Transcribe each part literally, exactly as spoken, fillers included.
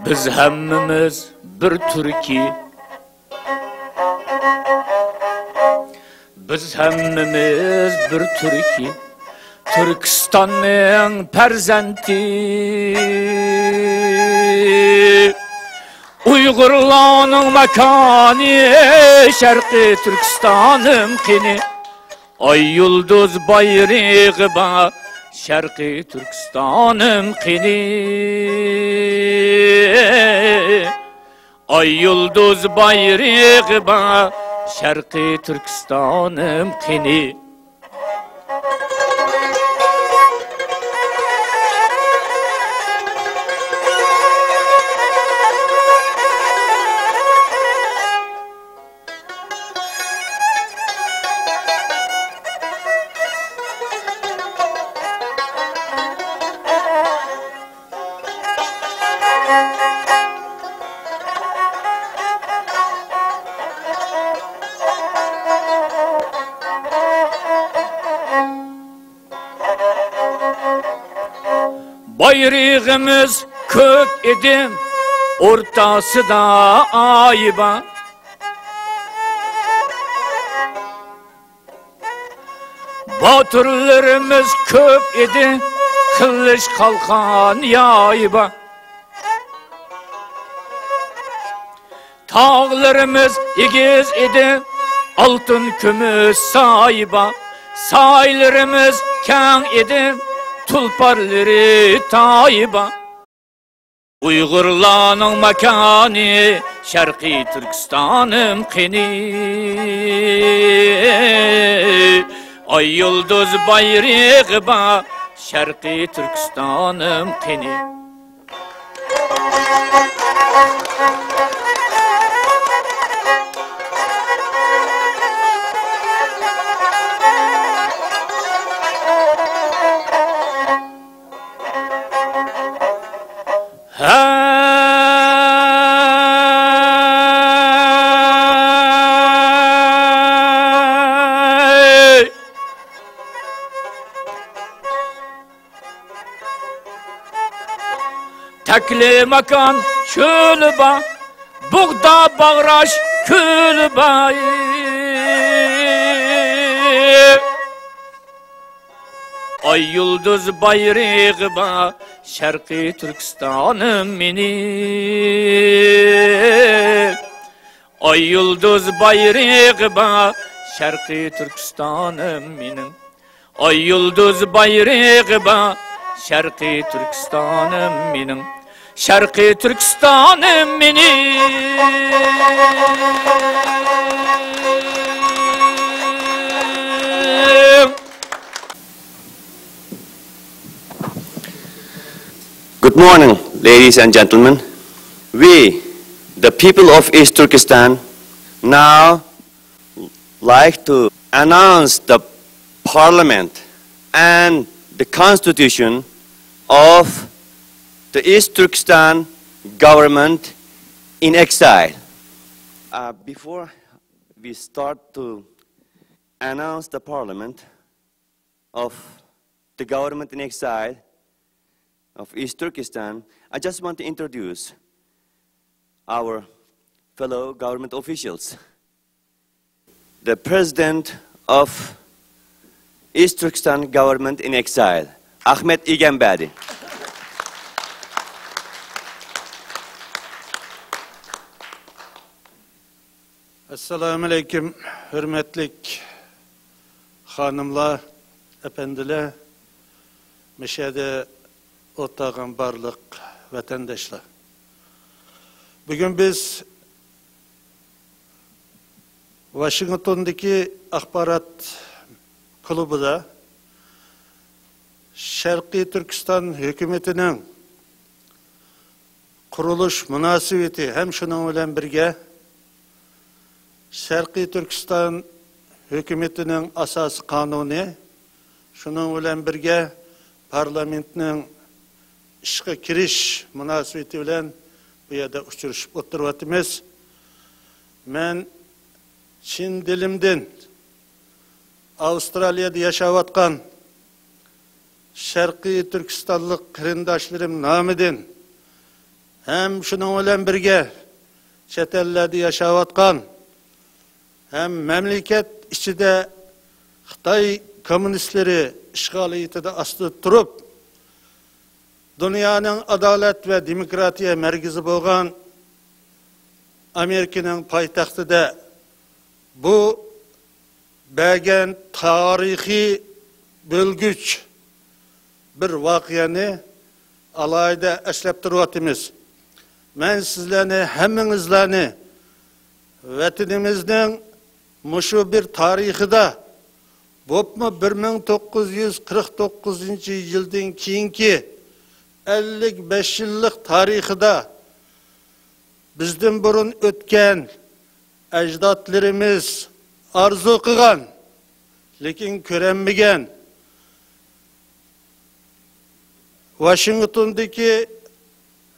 بىز ھەممىمىز بىر تۈركىي، بىز ھەممىمىز بىر تۈركىي، تۈركىستاننىڭ پەرزەنتى. ئۇيغۇرلارنىڭ ماكانى، شەرقىي تۈركىستانىم قېنى؟ ئاي يۇلدۇز بايرىقى بار شەرقىي تۈركىستانىم قېنى؟ ئاي يۇلدۇز بايرىقى بار شەرقىي تۈركىستانىم قېنى؟ بايرىقىمىز كۆك ئىدى، ئورتاسىدا ئاي بار. باتۇرلىرىمىز كۆپ ئىدى، قىلىچ، قالقان، يايى بار. تاغلىرىمىز ئېگىز ئىدى، ئالتۇن، كۈمۈش سايى بار. سايلىرىمىز كەڭ ئىدى، تۇلپارلىرى تايى بار. ئۇيغۇرلارنىڭ ماكانى، شەرقىي تۈركىستانىم قېنى؟ ئاي يۇلدۇز بايرىقى بار شەرقىي تۈركىستانىم قېنى؟ ھەي! تەكلىماكان چۆلى بار، بۇغدا باغراش كۆلى بار. ئاي يۇلدۇز بايرىقى بار شەرقىي تۈركىستانىم مېنىڭ. ئاي يۇلدۇز بايرىقى بار شەرقىي تۈركىستانىم مېنىڭ. ئاي يۇلدۇز بايرىقى بار شەرقىي تۈركىستانىم مېنىڭ. شەرقىي تۈركىستانىم مېنىڭ. Good morning, ladies and gentlemen. We, the people of East Turkestan, now like to announce the parliament and the constitution of the East Turkestan government in exile. Uh, before we start to announce the parliament of the government in exile of East Turkestan, I just want to introduce our fellow government officials. The President of East Turkestan Government in Exile, Ahmet İgenbedi. ئەسسالامۇئەلەيكۇم، ھۆرمەتلىك خانىملار، ئەپەندىلەر، مۇشۇ يەردە ئولتۇرغان بارلىق ۋەتەنداشلار. بۈگۈن بىز ۋاشىنگتوندىكى ئاخبارات كۇلۇبىدا شەرقىي تۈركىستان ھۆكۈمىتىنىڭ قۇرۇلۇش مۇناسىۋىتى ھەم شۇنىڭ بىلەن بىرگە شەرقىي تۈركىستان ھۆكۈمىتىنىڭ ئاساسىي قانۇنى، شۇنىڭ بىلەن بىرگە پارلامېنتنىڭ ئىشقا كىرىش مۇناسىۋىتى بىلەن بۇ يەردە ئۇچرىشىپ ئولتۇرۇۋاتىمىز. مەن چىن دىلىمدىن ئاۋسترالىيەدە ياشاۋاتقان شەرقىي تۈركىستانلىق قېرىنداشلىرىم نامىدىن ھەم شۇنىڭ بىلەن بىرگە چەت ئەللەردە ياشاۋاتقان ھەم مەملىكەت ئىچىدە خىتاي كوممۇنىستلىرى ئىشغالىيىتىدە ئاستىدا تۇرۇپ، دۇنيانىڭ ئادالەت ۋە دېموكراتىيە مەركىزى بولغان ئامېرىكىنىڭ پايتەختىدە بۇ بەرگەن تارىخىي بۆلگۈچ بىر ۋەقەنى ئالاھىدە ئەسلەپ تۇرۇۋاتىمىز. مەن سىزلەرنى، ھەممىڭىزلەرنى ۋەتىنىمىزنىڭ مۇشۇ بىر تارىخىدا، بولۇپمۇ بىر مىڭ توققۇز يۈز قىرىق توققۇزىنچى يىلدىن كېيىنكى ئەللىك بەش يىللىق تارىخىدا بىزدىن بۇرۇن ئۆتكەن ئەجدادلىرىمىز ئارزۇ قىلغان، لېكىن كۆرەلمىگەن، ۋاشىنگتوندىكى،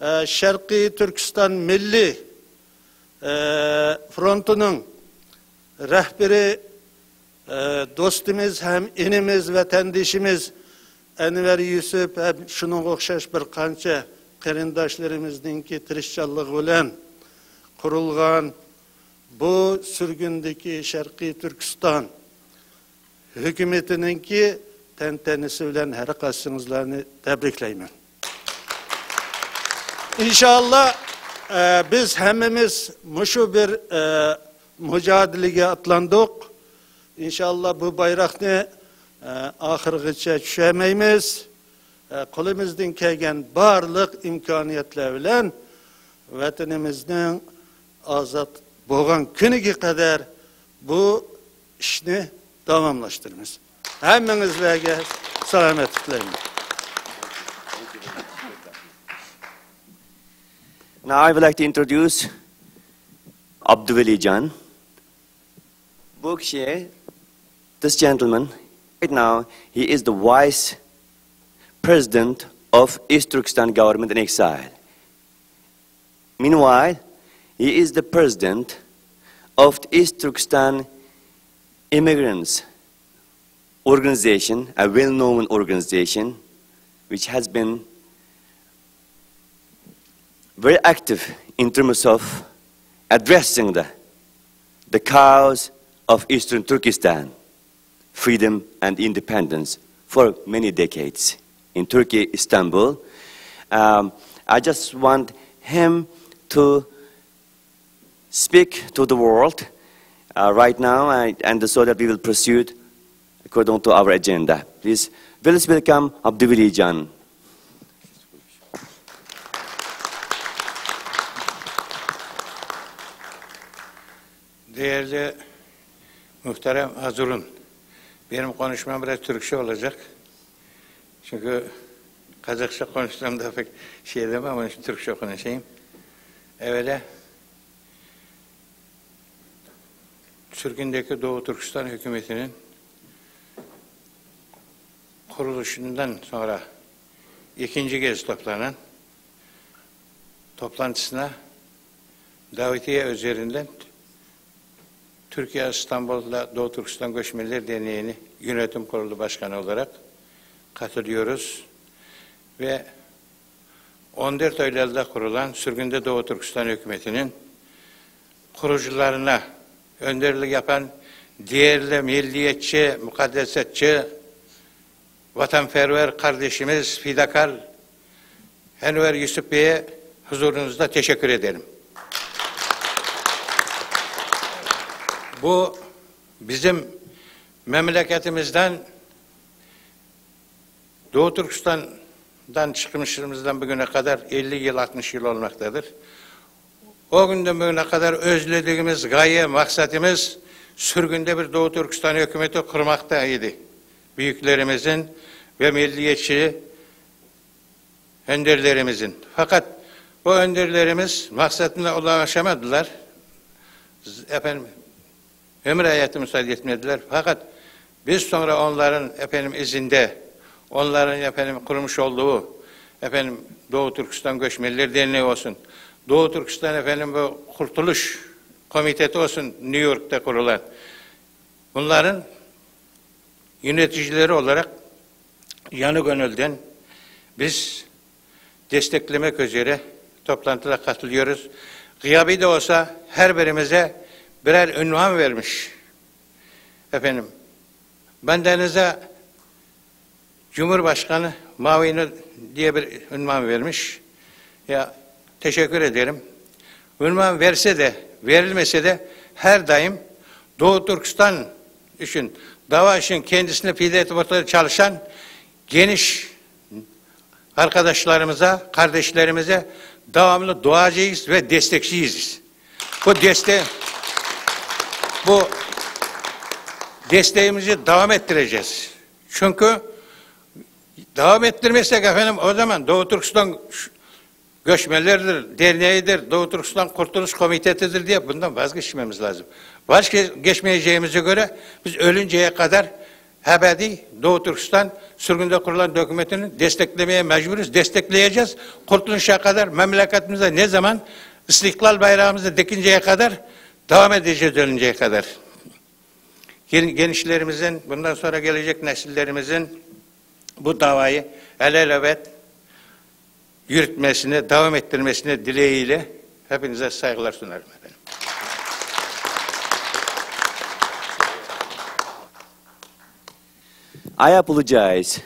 ئە، شەرقىي تۈركىستان مىللىي، ئە، فرونتىنىڭ رەھبىرى، ئە، دوستىمىز ھەم ئىنىمىز، ۋەتەندىشىمىز ئەنۋەر يۈسۈپ ھەم شۇنىڭغا ئوخشاش بىر قانچە قېرىنداشلىرىمىزنىڭكى تىرىشچانلىقى بىلەن قۇرۇلغان بۇ سۈرگۈندىكى شەرقىي تۈركىستان ھۆكۈمىتىنىڭكى تەنتەنىسى بىلەن ھەر قايسىڭىزلارنى تەبرىكلەيمەن. ئىنشاللا، ئە، بىز ھەممىمىز مۇشۇ بىر، ئە، مۇجادىلىگە ئاتلاندۇق. ئىنشاللا بۇ بايراقنى، ئە، ئاخىرغىچە چۈشۈرمەيمىز. ئە، قولىمىزدىن كەلگەن بارلىق ئىمكانىيەتلەر بىلەن ۋەتىنىمىزنىڭ ئازاد بولغان كۈنىگە قەدەر بۇ ئىشنى داۋاملاشتۇرىمىز. ھەممىڭىزلەرگە سالامەتلىك تىلەيمەن. Now I would like to introduce Abduveli Jan. Bu kishi, this gentleman, right now, he is the vice president of East Turkestan government in exile. Meanwhile, he is the president of the East Turkestan immigrants organization, a well-known organization, which has been very active in terms of addressing the, the cause of Eastern Turkestan, freedom and independence for many decades in Turkey, Istanbul. Um, I just want him to speak to the world, uh, right now, and, and so that we will proceed according to our agenda. Please, please welcome Abduveli Jan. Değerli muhterem Hazirun, benim konuşmam biraz Türkçe olacak. Çünkü Kazakça konuşsam da pek şey edemem, onun için Türkçe konuşayım. Evvela sürgündeki Doğu Türkistan hükümetinin kuruluşundan sonra ikinci kez toplanan toplantısına davetiye üzerinden Türkiye İstanbul'da Doğu Türkistan Göçmenler Derneği'ni yönetim kurulu başkanı olarak katılıyoruz ve on dört Eylül'de kurulan sürgünde Doğu Türkistan hükümetinin kurucularına önderlik yapan değerli milliyetçi, mukaddesetçi, vatanperver kardeşimiz, fidakar Enver Yusuf Bey'e huzurunuzda teşekkür ederim. Bu bizim memleketimizden, Doğu Türkistan'dan çıkmışımızdan bugüne kadar elli yıl, altmış yıl olmaktadır. O günden bugüne kadar özlediğimiz gaye, maksadımız sürgünde bir Doğu Türkistan hükümeti kurmakta idi. Büyüklerimizin ve milliyetçi önderlerimizin. Fakat o önderlerimiz maksadına ulaşamadılar. Efendim, ömür hayatı müsaade etmediler. Fakat biz sonra onların efendim izinde, onların efendim kurmuş olduğu efendim, Doğu Türkistan Göçmenler Derneği olsun, Doğu Türkistan, efendim, bu Kurtuluş Komiteti olsun, New York'ta kurulan, bunların yöneticileri olarak yanı gönülden biz desteklemek üzere toplantıda katılıyoruz. Gıyabi de olsa her birimize birer ünvan vermiş. Efendim, bendenize Cumhurbaşkanı muavini diye bir ünvan vermiş. Ya, teşekkür ederim. Ünvan verse de, verilmese de her daim Doğu Türkistan için, dava için kendisini feda edip ortada çalışan geniş arkadaşlarımıza, kardeşlerimize devamlı duacıyız ve destekçiyiz. Bu deste-, bu desteğimizi devam ettireceğiz. Çünkü devam ettirmezsek efendim, o zaman Doğu Türkistan Göçmenlerdir Derneği'dir, Doğu Türkistan Kurtuluş Komitesi'dir diye bundan vazgeçmemiz lazım. Vazgeçmeyeceğimize göre biz ölünceye kadar ebedi Doğu Türkistan sürgünde kurulan hükümetini desteklemeye mecburuz, destekleyeceğiz. Kurtuluşa kadar memleketimizde ne zaman İstiklal bayrağımızı dikinceye kadar devam edeceğiz ölünceye kadar. Gen-, gençlerimizin, bundan sonra gelecek nesillerimizin bu davayı elelebet yürütmesini, devam ettirmesini dileğiyle hepinize saygılar sunarım efendim. I apologize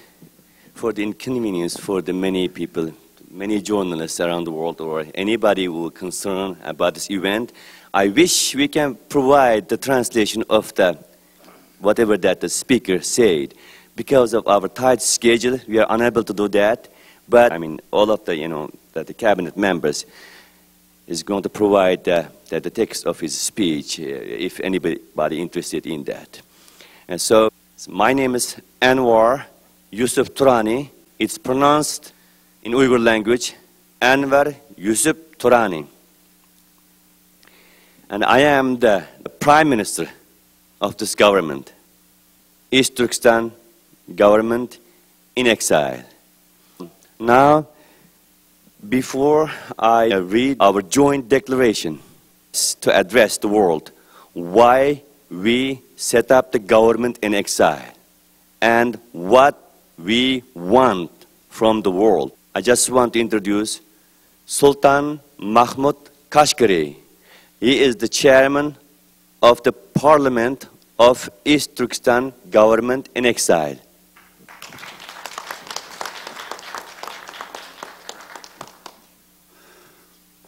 for the inconvenience for the many people, many journalists around the world, or anybody who are concerned about this event. I wish we can provide the translation of the whatever that the speaker said. Because of our tight schedule, we are unable to do that. But I mean, all of the, you know, the, the cabinet members is going to provide the, the, the text of his speech, uh, if anybody interested in that. And so, my name is Anwar Yusuf Turani. It's pronounced in Uyghur language, Anwar Yusuf Turani. And I am the Prime Minister of this government, East Turkestan government in exile. Now, before I read our joint declaration to address the world, why we set up the government in exile and what we want from the world, I just want to introduce Sultan Mahmud Kashgari. He is the chairman of the Parliament of East Turkestan government in exile.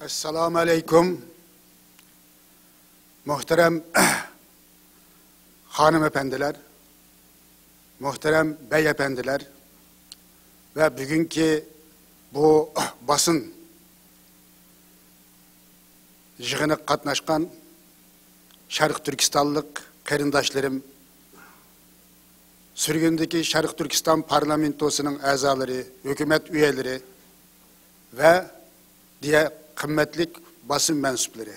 ئەسسالامۇ ئەلەيكۇم. مۆھتەرەم خانىم ئەپەندىلەر، مۆھتەرەم بەي ئەپەندىلەر ۋە بۈگۈنكى بۇ باسىن يىغىنىغا قاتناشقان شەرقىي تۈركىستانلىق قېرىنداشلىرىم، سۈرگۈندىكى شەرقىي تۈركىستان پارلامېنتوسىنىڭ ئەزالىرى، ھۆكۈمەت ئۈيەلىرى ۋە دىيە قىممەتلىك باسما مەنسۇپلىرى.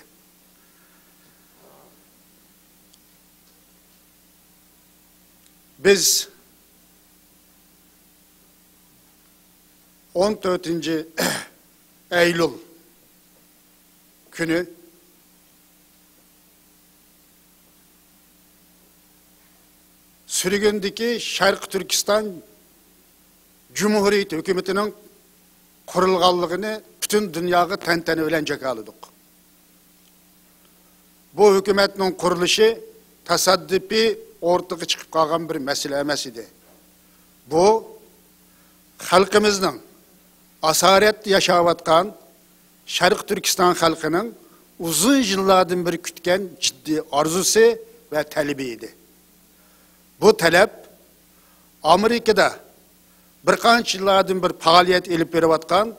بىز ئون تۆتىنچى ئەيلۇل كۈنى سۈرگۈندىكى شەرقىي تۈركىستان جۇمھۇرىيىتى ھۆكۈمىتىنىڭ قۇرۇلغانلىقىنى پۈتۈن دۇنياغا تەنتەنە بىلەن جاكارلىدۇق. بۇ ھۆكۈمەتنىڭ قۇرۇلۇشى تاسادىپىي ئورتىغا چىقىپ قالغان بىر مەسىلە ئەمەس ئىدى. بۇ خەلقىمىزنىڭ، ئاسارەتتە ياشاۋاتقان شەرقىي تۈركىستان خەلقىنىڭ ئۇزۇن يىللاردىن بېرى كۈتكەن جىددىي ئارزۇسى ۋە تەلىپى ئىدى. بۇ تەلەپ ئامېرىكىدا بىر قانچە يىللاردىن بېرى پائالىيەت ئېلىپ بېرىۋاتقان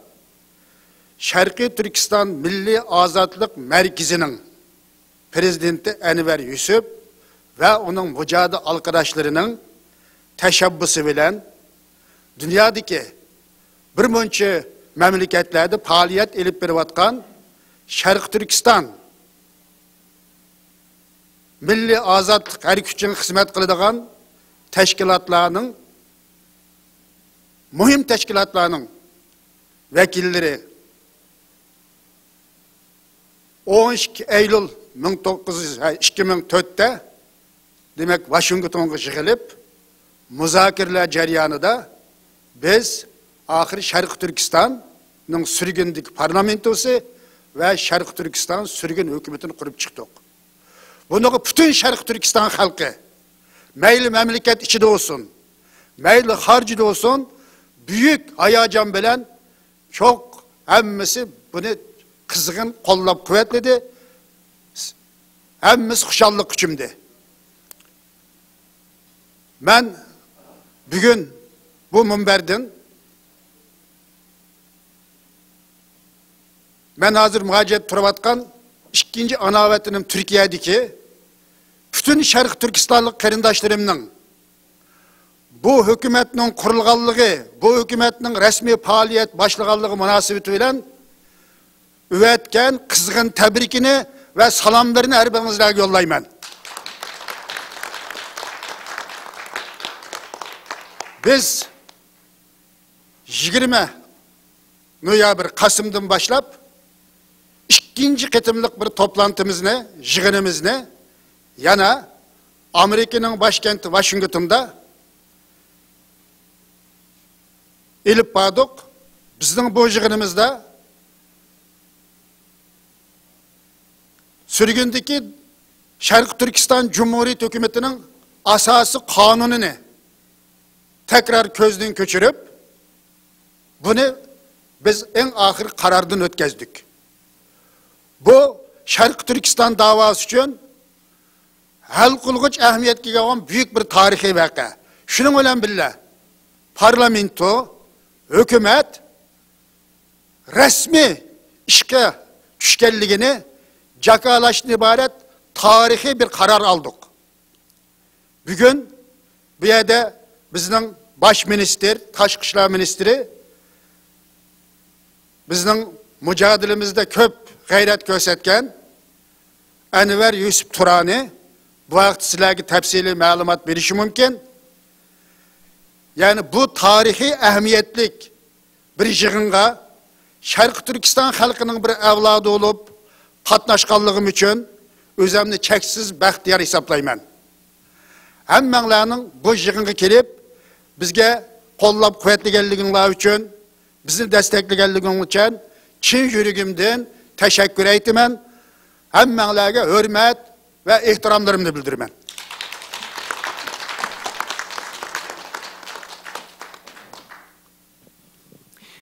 شەرقىي تۈركىستان مىللىي ئازادلىق مەركىزىنىڭ پرېزىدېنتى ئەنۋەر يۈسۈپ ۋە ئۇنىڭ مۇجاھىد ئالقىداشلىرىنىڭ تەشەببۇسى بىلەن دۇنيادىكى بىر مۇنچە مەملىكەتلەردە پائالىيەت ئېلىپ بېرىۋاتقان شەرقىي تۈركىستان مىللىي ئازادلىق ھەرىكىتى ئۈچۈن خىزمەت قىلىدىغان تەشكىلاتلارنىڭ، مۇھىم تەشكىلاتلارنىڭ ۋەكىللىرى ئون ئىككى ئەيلۇل مىڭ توققۇز يۈز، ھە، ئىككى مىڭ تۆتتە، دېمەك، ۋاشىنگتونغا يىغىلىپ، مۇزاكىرىلەر جەريانىدا بىز ئاخىرى شەرقىي تۈركىستاننىڭ سۈرگۈندىكى پارلامېنتوسى ۋە شەرقىي تۈركىستان سۈرگۈن ھۆكۈمىتىنى قۇرۇپ چىقتۇق. بۇنىڭغا پۈتۈن شەرقىي تۈركىستان خەلقى، مەيلى مەملىكەت ئىچىدە بولسۇن، مەيلى خارجىدا بولسۇن، بۈيۈك ھاياجان بىلەن چوق ھەممىسى بۇنى قىزغىن قوللاپ قۇۋۋەتلىدى. ھەممىسى خۇشاللىققا چۆمدى. مەن بۈگۈن بۇ مۇنبەردىن مەن ھازىر مۇھاجىرەتتە تۇرۇۋاتقان ئىككىنچى ئانا ۋەتىنىم تۈركىيەدىكى پۈتۈن شەرقىي تۈركىستانلىق قېرىنداشلىرىمنىڭ بۇ ھۆكۈمەتنىڭ قۇرۇلغانلىقى، بۇ ھۆكۈمەتنىڭ رەسمىي پائالىيەت باشلىغانلىقى مۇناسىۋىتى بىلەن ئەۋەتكەن قىزغىن تەبرىكىنى ۋە سالاملىرىنى ھەر بىرىڭىزلەرگە يوللايمەن. بىز يىگىرمە نويابىر، قاسىمدىن باشلاپ ئىككىنچى قېتىملىق بىر توپلانتىمىزنى، يىغىنىمىزنى يەنە ئامېرىكىنىڭ باشكەنتى ۋاشىنگتوندا ئېلىپ باردۇق. بىزنىڭ بۇ يىغىنىمىزدا سۈرگۈندىكى شەرقىي تۈركىستان جۇمھۇرىيىتى ھۆكۈمىتىنىڭ ئاساسىي قانۇنىنى تەكرار كۆزدىن كۆچۈرۈپ، بۇنى بىز ئەڭ ئاخىرقى قاراردىن ئۆتكەزدۇق. بۇ شەرقىي تۈركىستان داۋاسى ئۈچۈن ھەل قىلغۇچ ئەھمىيەتكە ئىگە بولغان بۈيۈك بىر تارىخىي ۋەقە. شۇنىڭ بىلەن بىللە، پارلامېنتو، ھۆكۈمەت رەسمىي ئىشقا چۈشكەنلىكىنى جاكارلاشتىن ئىبارەت تارىخىي بىر قارار ئالدۇق. بۈگۈن بۇ يەردە بىزنىڭ باش مىنىستىر، تاشقى ئىشلار مىنىستىرى، بىزنىڭ مۇجادىلىمىزدە كۆپ غەيرەت كۆرسەتكەن ئەنۋەر يۈسۈپ تۇرانى بۇ ھەقتە سىلەرگە تەپسىلىي مەلۇمات بېرىشى مۇمكىن. يەنى بۇ تارىخىي ئەھمىيەتلىك بىر يىغىنغا شەرقىي تۈركىستان خەلقىنىڭ بىر ئەۋلادى بولۇپ قاتناشقانلىقىم ئۈچۈن ئۆزۈمنى چەكسىز بەختىيار ھېسابلايمەن. ھەممەڭلارنىڭ بۇ يىغىنغا كېلىپ، بىزگە قوللاپ قۇۋۋەتلىگەنلىكىڭلار ئۈچۈن، بىزنى دەستەكلىگەنلىكىڭلار ئۈچۈن چىن يۈرىكىمدىن تەشەككۈر ئېيتىمەن. ھەممەڭلارگە ھۆرمەت ۋە ئېھتىراملىرىمنى بىلدۈرىمەن.